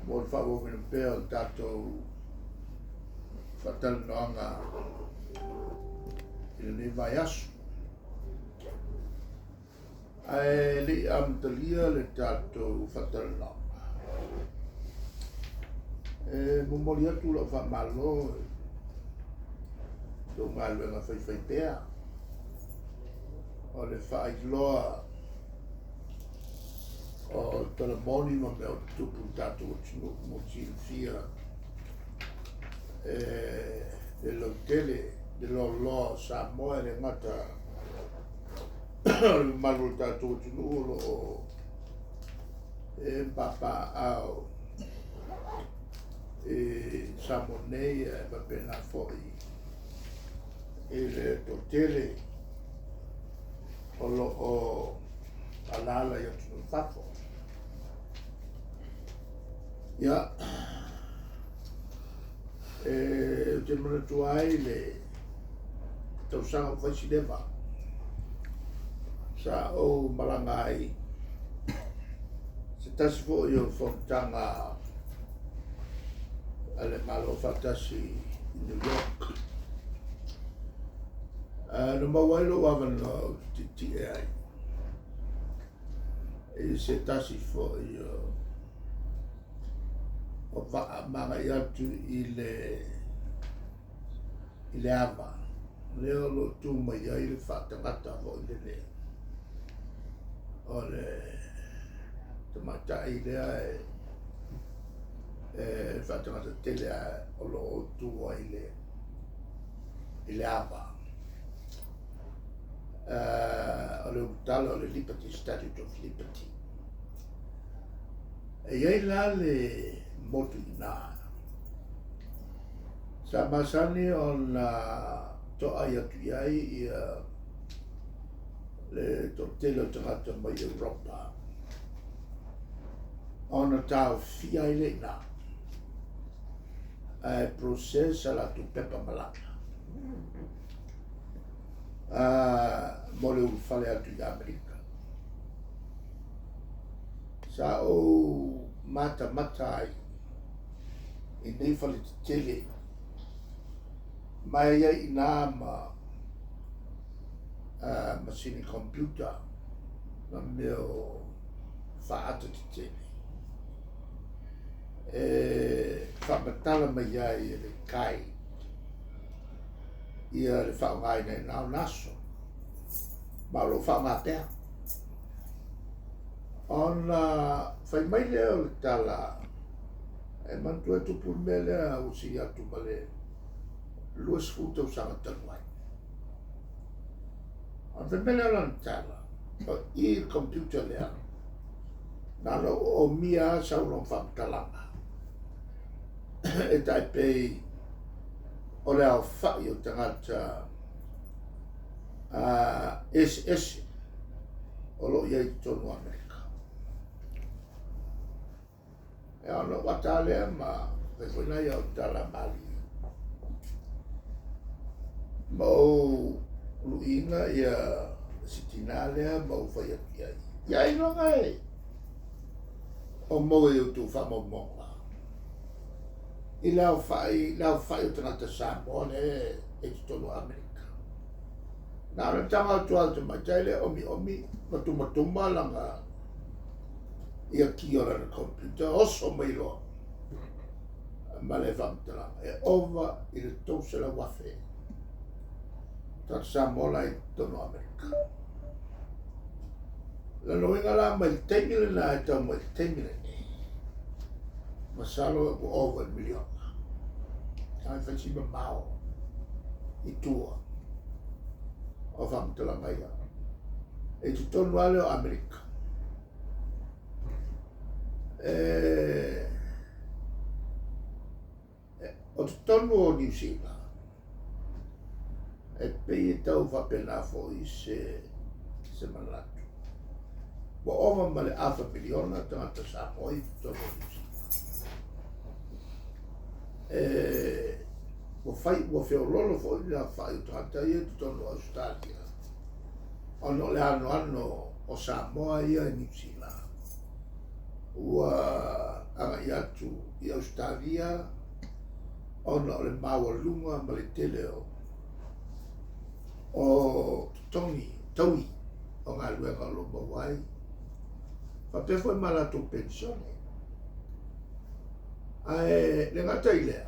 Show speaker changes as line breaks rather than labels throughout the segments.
Mo le faaauauina pea o le tatou faatalanoaga i lenei vaiaso. Ae le i amatalia le tatou faatalanoaga, e momoli atu lau faamalo i tou galuega faifaipea o le faailoa o tala moni ma mea o tutupu i le tatou atunuu mo le silafia e le lautele, le loaloa o Samoa, e le gata o le mamalu o le tatou atunuu o lo o e papaaao i Samoa nei, ae faapena foi i le toatele o lo o alaala i atunuu i fafo. Ia, ou te manatua ai le tausaga ua fai si leva sa ou malaga ai se tasi foi o fonotaga a le Malo Faatasi i New York. Na maua ai lou avanoa ou te tietie ai i se tasi foi o vaa ma agai atu i le ava lea o lo o tu mai ai le faatagata foi lele o le tamaitai lea e faatagata tele o lo o tu ai i le ava. O le ulutala o le Liberty, Statue of Liberty. E i ai la le motu i ina sa masani ona toai atu i ai ia le toatele o tagata mai Europa ona taofia ai lea i ina ae process a latou pepa malaga mo le ulufale atu i Amerika. Sa ou matamata ai i nei fale tetele ma e i ai i ina ma masini computer ma mea o faata tetele e faamatala mai ai e le kai ia le faaaogaina i na ona aso, ma o lo o faaaoga pea. Ona fai mai lea o le tala, e manatua e tupu le mea lea ua sili atu ma le 20 tausaga talu ai. Ona fai mai lea o lana tala, o i le computer lea, na ona oomia lava sau lona faamatalaga e tai pei o le aofai o tagata eseese o lo o i ai i totonu o Amerika. E ona ou ata lea ma fai foi nai au tala malie. Ma ou luiina ia si tinā lea ma ou fai atu i ai. Ia ailoga e o maua i outou faamaumauga i le aofai, le aofai o tagata Samoa lea e i totonu o Amerika. Na ona tago atu lava o le tamaitai lea omiomi ma tumatuma lana ia ki o lana computer, oso mai loa ma le faamatalaga e ova i le 300,000 tagata Samoa la i totonu o Amerika. Lona uiga la mai le taimi lena e tau mai le taimi lenei, masalo ua ova i le miliona. Ae fai si mamao i tua o faamatalaga ia. E i totonu lava lea o Amerika. E, o totonu o Niu Sila, e pei e tau faapena foi se manatu. Ua ova ma le afa miliona tagata Samoa i totonu o Niu Sila. E, ua fai, ua feololo foi le aofai o tagata ia i totonu o Ausetalia, ona o le anoano o Samoa ia i Niu Sila. Ua agai atu i Ausetalia ona o le maualuga ma le tele o totogi, taui o galuega o lo o maua ai, faapea foi ma latou penisione. Ae le gata i lea,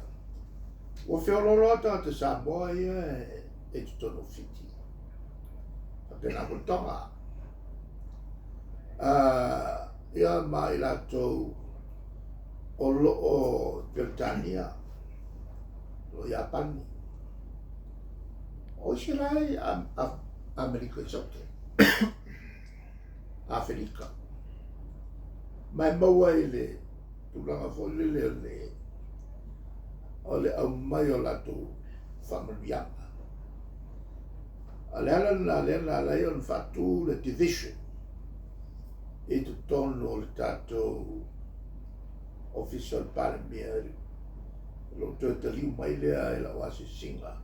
ua feoloolo lava tagata Samoa ia e i totonu o Fiti, faapena foi Toga. Ia ma i latou o lo o Peretania, o lo o Iapani, o isi la i Amerika i Saute, Aferika. Ma e maua i le tulaga foi lele o le aumai o latou faamanuiaga. O le ala lena lea na ala ai ona faatu le division i totonu o le tatou Ofisa o le Palemia i lou toe taliu mai lea i lau asiasiga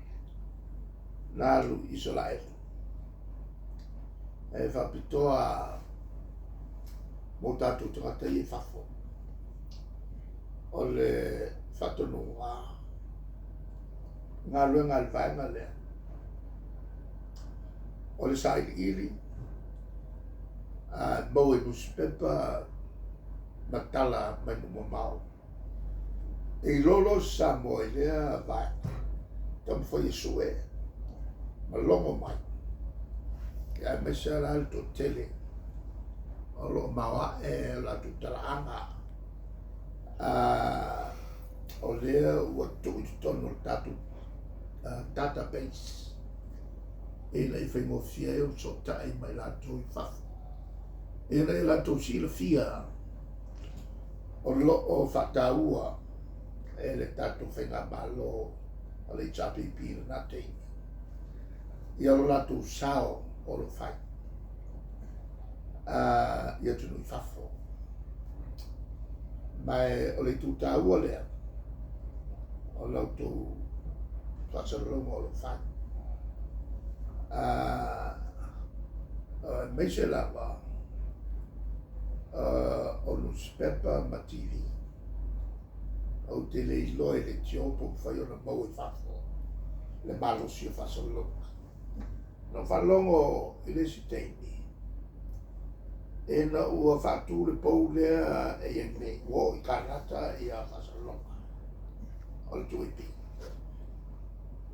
na alu i Isalaelu e faapitoa mo tatou tagata ia i fafo. O le faatonuga galuega a le vaega lea o le sailiili a maua i nusipepa ma tala mai nuu mamao. E iloa loa se Samoa i lea vaega, taumafai e sue ma logo mai, aemaise lava la le toatele o lo o maoae o latou talaaga o lea ua tuu i totonu o le tatou database ina ia faigofie ai ona fesootai ma i latou i fafo, ina ia latou silafia o lo o faataua e le tatou Faigamalo o le HRPP i lena taimi ia lo latou sao o lo o fai i atunuu i fafo. Ma o le itu taua lea o la outou faasalalauga o lo o fai. Aemaise lava o nusipepa ma TV. Ou te le iloa i leitio po o mafai ona maua i fafo le malosi o faasalalauga. Na ou faalogo i le isi taimi ina ua faatu le pou lea e i ai nei, ua oo i Kanata ia faasalalauga o le 2AP.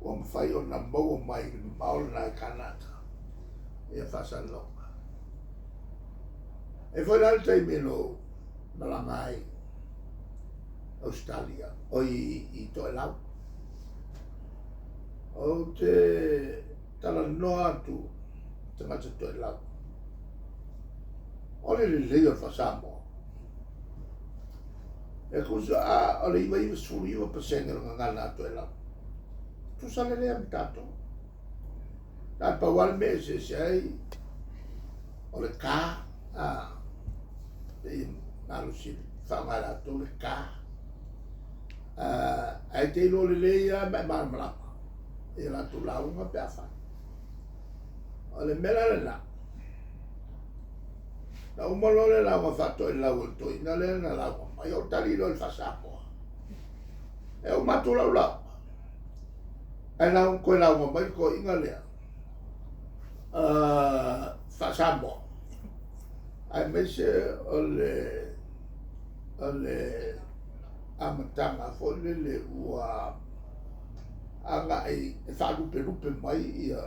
Ua mafai ona maua mai i le mamao lena i Kanata ia faasalalauga. E foi la le taimi na ou malaga ai Ausetalia, oi i Toelau. Ou te talanoa atu i tagata Toelau, o le lelei o le faa-Samoa. E tusa o le 99% o le gagana a Toelau. Tusa lelei lava ma tatou. Na o le pau lava le mea e eseese ai, o le ka, a, pei e malosi faaaoga e latou le ka. Ae te iloa lelei lava ma e malamalama i a latou lauga pe afai. O le mea la lena, na uma loa le lauga faatoelau a le toeaina lea na lauga mai, ou tali loa i le faa-Samoa. E uma atu lau lauga, ae toe lauga mai le toeaina lea faa-Samoa, aemaise o le amataga foi lele ua agai e faalupelupe mai ia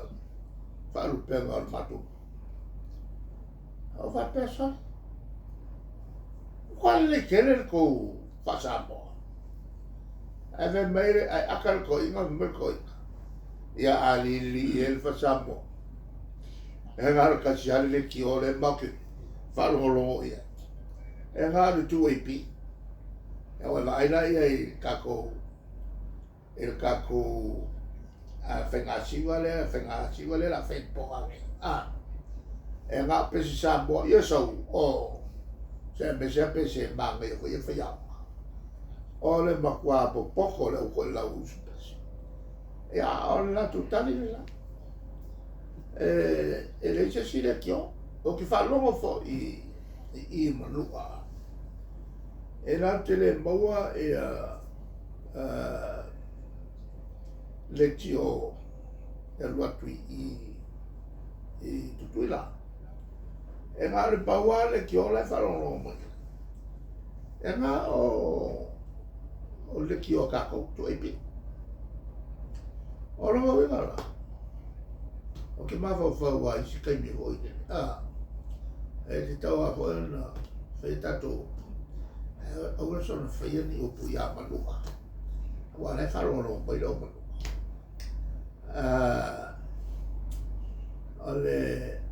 faalupega o le matou. Ou faapea, sole, ua lelei tele le tou faa-Samoa. Ae fai mai, ae aka le toeaina, fai mai le toeaina, ia alii e le faa-Samoa. E na o le tasi lava le leitio lea matou te faalogologo i ai. E na o le 2AP. Ia ua e vaai la i ai i le tatou faiga lea, faiga lea la fai po nei. E na o pese Samoa, ia sau, o, se aemaise lava pese e manaia foi e faiaoga. O le matua popoto le au toelau usu pese. Ia, o le latou tali le la. E leai se isi leitio. Ou te faalogo foi i Manua. E latou te le maua ia leitio e alu atu i i Tutuila. E na o le pau lava leitio la e faalogologo mai. E na o leitio a tatou 2AP. O lona uiga la, ou te mafaufau lava i isi taimi foi lele, a, e tatau lava foi ona fai a tatou upu. Ae aua le soona faia ni upu ia Manua, aua o la e faalogologo mai le au Manua. O le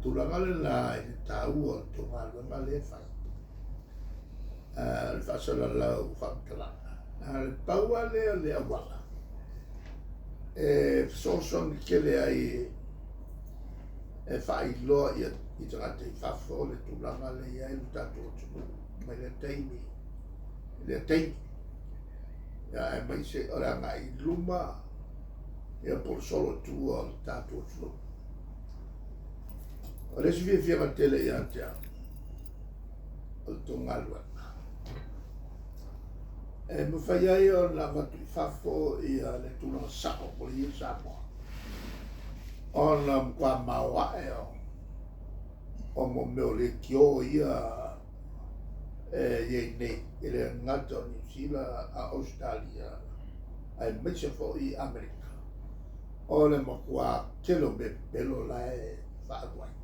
tulaga lena i le taua o le tou galuega lea e fai, o le faasalalau o faamatalaga. A o le pau lava lea o le auala e fesoasoani tele ai e faailoa i tagata i fafo le tulaga lea e i ai lo tatou atunuu mai lea taimi i lea taimi. Ia, aemaise o le agai i luma ia po o le solotua o le tatou atunuu. O le isi fiafiaga tele ia te au, o le tou galuega. E mafai ai ona avatu i fafo ia le tulaga sao o le i ai Samoa, ona matua maoae o mo mea o leitio ia e i ai nei, e le gata o Niu Sila a o Ausetalia aemaise foi Amerika. O le matua tele o mea pepelo la e faaalu ai.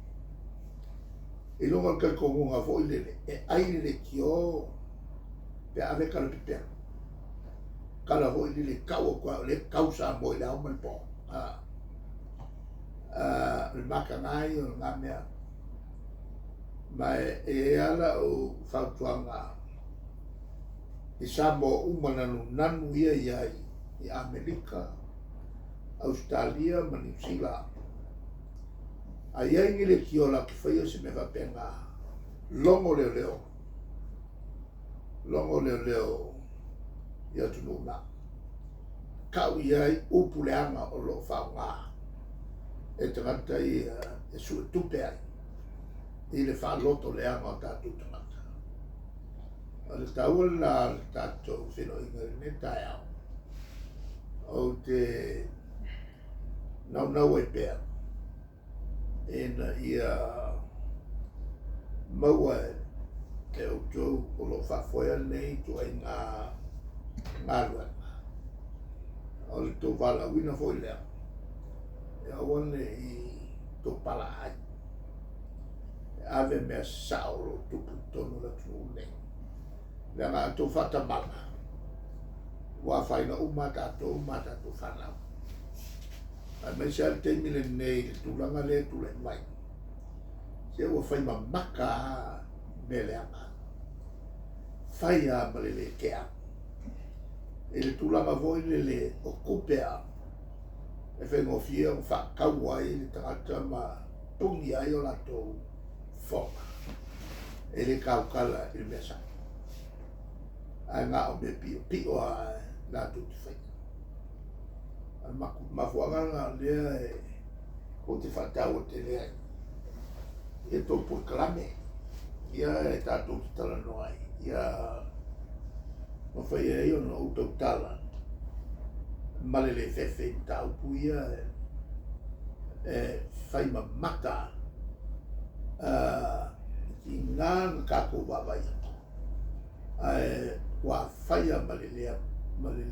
I luga o le talitonuga foi lele, e ai le leitio pe a ave tala pepelo. Tala foi lele e tau atu ai o lea e tau Samoa i le ao ma le po. O le mataga ia o lena mea. Ma e i ai lava lau fautuaga i Samoa uma nanunanu ia i ai i Amerika, Ausetalia ma Niu Sila. A i ai ni leitio latou te faia se mea faapena, logo leoleo, logo leoleo i atunuu na. Tau i ai upu leaga o lo o faaaoga e tagata ia e suetupe ai i le faaloto leaga o tatou tagata. O le taua lena o le tatou feiloaiga i lenei taeao, ou te naunau ai pea ina ia maua e outou o lo o faafoea lenei ituaiga galuega. O le tou valaauina foi lea, e aua ne i tou palaai, e ave mea sao o lo o tupu i totonu o le atunuu lenei. Leaga a outou faatamala, ua afaina uma a tatou ma a tatou fanau. Aemaise lava le taimi lenei i le tulaga lea e tulai mai, se ua fai mamata lava mea leaga, fai lava ma le le tea. I le tulaga foi lele o tupe lava, e faigofie ona faatau ai le tagata ma puni ai o latou fofoga. E le tautala i le mea sao, ae na o mea piopio lava latou te faia. O le mafuaaga lena o lea ou te faataua tele ai ia tou polokalame ia e tatou te talanoa ai, ia mafai ai ona ou tautala ma le le fefe i mataupu ia e fai mamata tiga na tatou vaavaai atu, ae ua faia ma le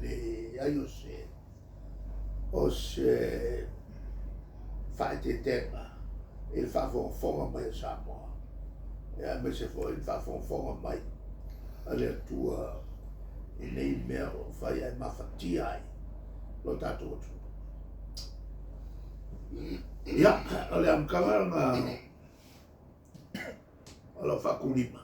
leai o se faaeteetega i le faafogafoga mai a Samoa, aemaise foi le faafogafoga mai a le Atua i nei mea o fai ae mafatia ai lo tatou atunuu. Ia, o le amataga lena o lau faakulima.